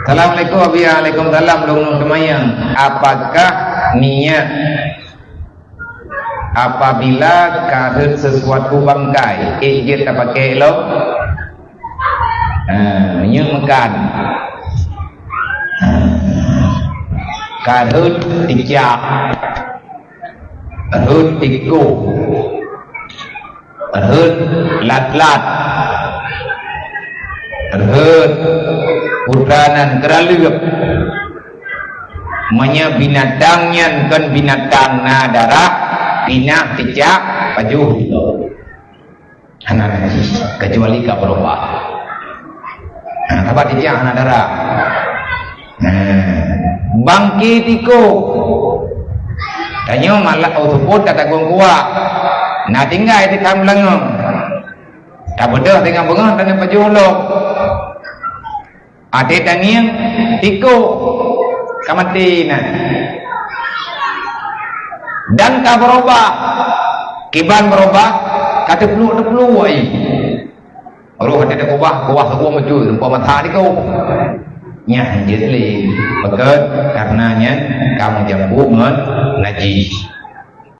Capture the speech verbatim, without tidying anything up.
Assalamualaikum, Abi. Waalaikumsalam. Lôn nyoe teumanyong, apakah niat apabila ka rhot sesuatu bangkai, ék jeuet tapakai lom? Ha, meunyoe meukan. Ha. Ka rhot ticak. Rhot tikôh. Rhot lat-lat. Rhot putra nan keuraleueb. Meunyoe binatang nyan kon binatang na darah, pinah ticak pajoh. Hana najis, kecuali ka beurubah. Nah, sabab ticak hana darah. Nah, bangke tikôh. Tanyoe malah, oh, seupôt ka tagong kuah. Nah, tinggai di kam langong. Tabeudôh teungoh beungoh, tanyoe pajoh lom. Até tangieng, tikôh ka maté na. Dan ka beurubah. Kiban beurubah, ka teupluek-teupluek ai. Roh até teubah, kuah saboh meucue, rupa mata tikôh. Nyan jeuet lé. Pakon? Karena nyan ka meujambu ngon najis.